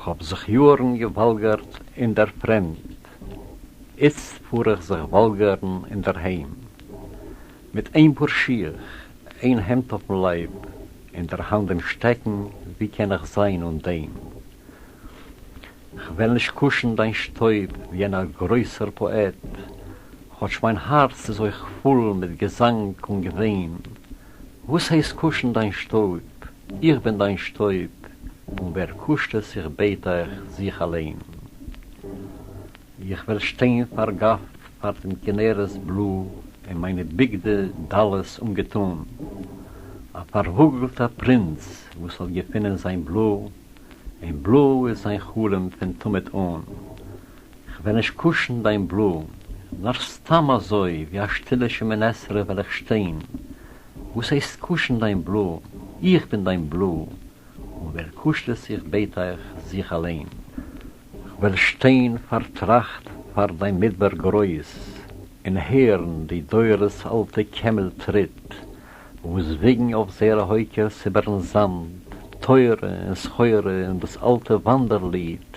כ'האָב זיך יאָרן געוואַלגערט אין דער פֿרעמד, איצט פֿאָר איך זיך וואַלגערן אין דער היים. מיט איין פּאָר שיך, איין העמד אויפֿן לייב, אין דער האַנט דעם שטעקן, ווי קען איך זיין אָן דעם? כ'וועל נישט קושן דיין שטויב ווי יענער גרויסער פאעט, כאטש מיין הארץ איז אויך פול מיט געזאנג און געוויין. וואס הייסט קושן דיין שטויב? איך בין דיין שטויב, און ווער קושט עס איך בעט אייך זיך אליין. איך וועל שטיין פארגאפט פאר דעם כנרת בלא אין מיינע בגדי דלות אנגעטאן, א פארוואגלטער פרינץ וואס האט געפונען זיין בלא, און בלא איז זיין חלום פון תמיד אן. כ'וועל נישט קושן דיין בלא, נאר סתם אזוי ווי א שטילע שמונה עשרה וועל איך שטיין. וואס הייסט קושן דיין בלא? איך בין דיין בלא, און ווער קושט עס איך בעט אייך זיך אליין. כ'וועל שטיין פארטראכט פאר דיין מדבר גרויס, און הערן די דורות אלטע קעמל טריט, וואס וויגן אויף זייערע הויקערס איבערן זאמד, תורה און סחורה און דאס אלטע וואנדער-ליד,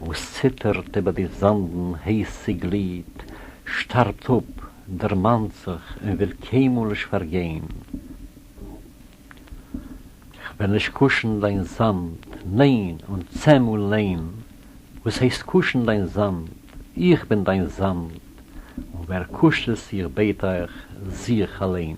וואס ציטערט איבער די זאמדן הייס צעגליט, שטארבט אפ, דערמאנט זיך און וויל קיינמאל נישט פארגיין. כ'וועל נישט קושן דיין זאמד, ניין און צען מאל ניין, וואס הייסט קושן דיין זאמד? איך בין דיין זאמד, און ווער קושט עס איך בעט אייך, זיך אליין.